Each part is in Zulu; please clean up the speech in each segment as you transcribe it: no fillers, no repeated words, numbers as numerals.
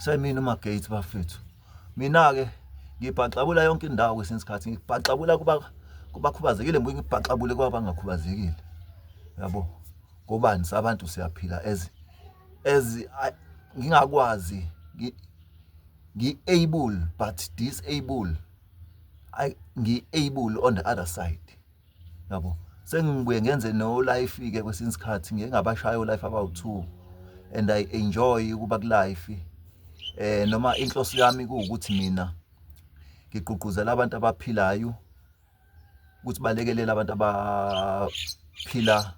Semina uMagates bafethu. Mina-ke ngibhaxabula yonke indawo kwesinye isikhathi ngibhaxabula kuba kubakhubazekile ngibuye ngibhaxabule kwabangakhubazekile. Yabo? Ngobani sabantu siyaphila as ngingakwazi ngi-able but disable. I ngi-able on the other side. Yabo? Sengibuye ngenze no life ke kwesinye isikhathi ngike ngabashaya o life abawu2 and I enjoy ukuba ku life. Noma inhloso yami kuwukuthi mina ngigqugquzela abantu abaphilayo ukuthi balekelele abantu abaphila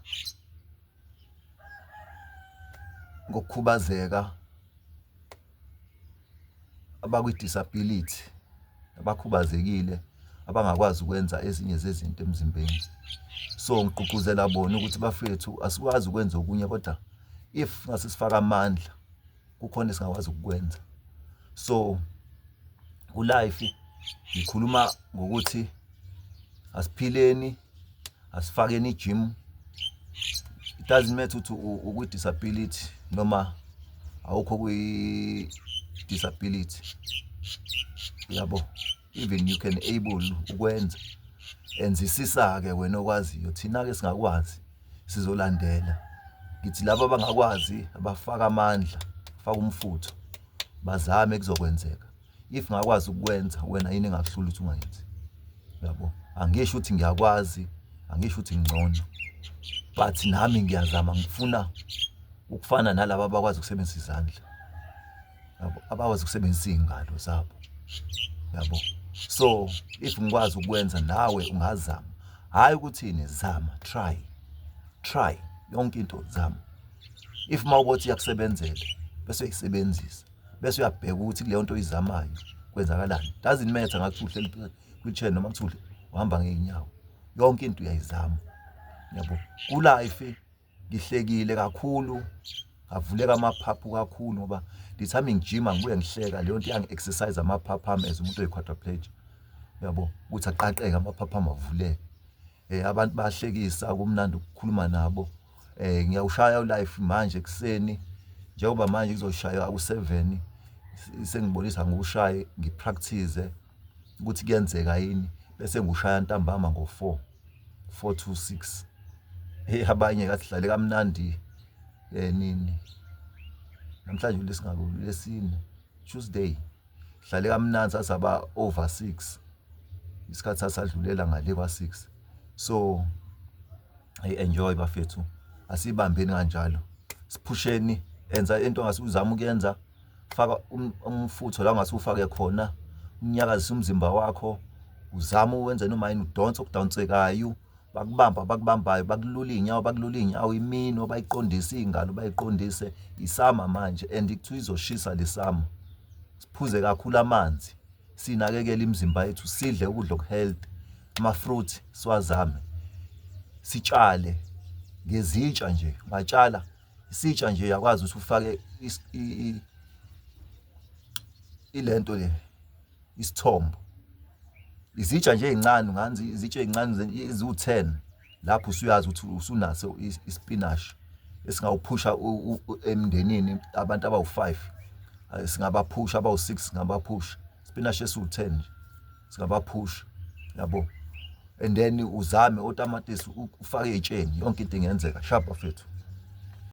ngokukhubazeka abakwi-disability abakhubazekile abangakwazi ukwenza ezinye zezinto emzimbeni. So ngigqugquzela bona ukuthi bafethu asikwazi ukwenza okunye kodwa if ngase sifake amandla kukhona esingakwazi ukukwenza. So ku-life ngikhuluma ngokuthi asiphileni asifakeni i-gym. It doesn't matter ukuthi ukwi-disability noma awukho kwi-disability. Yabo, even you can able ukwenza. Enzisisa-ke wena okwaziyo, thina-ke singakwazi sizolandela. Ngithi laba abangakwazi abafake amandla, bafake umfutho, bazame kuzokwenzeka. If ngakwazi ukukwenza wena yini engakuhlula ukuthi ungayenzi? Yabo? Angisho ukuthi ngiyakwazi, angisho ukuthi ngingcono. But nami ngiyazama ngifuna ukufana nalaba abakwazi ukusebenzisa izandla. Yabo, abakwazi ukusebenzisa iy'ngalo zabo. Yabo? So if ngikwazi ukwenza nawe ungazama. Hhayi ukuthini zama, try. Try yonke into zama. If mawukuthi iyakusebenzela bese uyayisebenzisa. Bese uyabheka ukuthi kuleyo nto oyizamayo kwenzakalani. Doesn't matter ngathi uhleli kwi-chair noma kuthiwa uhamba ngey'nyawo. Yonke into uyayizama. Yabo? Ku-life ngihlekile kakhulu ngavuleka amaphaphu kakhulu ngoba the time ngijima ngibuye ngihleka leyo nto iyangi-exercise amaphaphu ami as umuntu oyi-quadriplegia. Uyabo? Ukuthi aqaqeke amaphaphu ami avuleke. Abantu bayahlekisa kumnandi ukukhuluma nabo. Ngiyawushaya u-life manje ekuseni njengoba manje kuzoshaya u-7 sengibonisa ngiwushaye ngi-practice ukuthi kuyenzeka yini bese ngiwushaya ntambama ngo-4, 4 to 6. Hey abanye kathi sihlale kamnandi nini namhlanje ulesingaki ulesine Tuesday. Hlale kamnandi sasaba over 6 isikhathi sasadlulela ngale kwa-6. So I enjoy bafethu, asibambeni kanjalo, siphusheni. Enza into ongase uzame ukuyenza, faka umfutho la ongase ufake khona, unyakazise umzimba wakho, uzame uwenze noma yini, udonse okudonsekayo, bakubamba abakubambayo, bakulula iy'nyawo, bakulula iy'nyawo, iminwe bayiqondise, iy'ngalo bayiqondise. Isama manje and kuthiwa izoshisa le sama. Siphuze kakhulu amanzi, sinakekele imizimba yethu, sidle ukudla oku-healthy, ama-fruit siwazame, sitshale ngezitsha nje, ungatshala isitsha nje uyakwazi ukuthi ufake ilento le isithombo. Izitsha nje ey'ncane ungenza izitsha ey'ncane eziwu-10 lapho usuyazi ukuthi usunaso isipinashi esingawuphusha emndenini abantu abawu-5 singabaphusha, abawu-6 singabaphusha. Isipinashi esiwu-10 nje singabaphusha, yabo. And then uzame otamatisi ufake ey'tsheni yonke into ingenzeka. Sharp bafethu.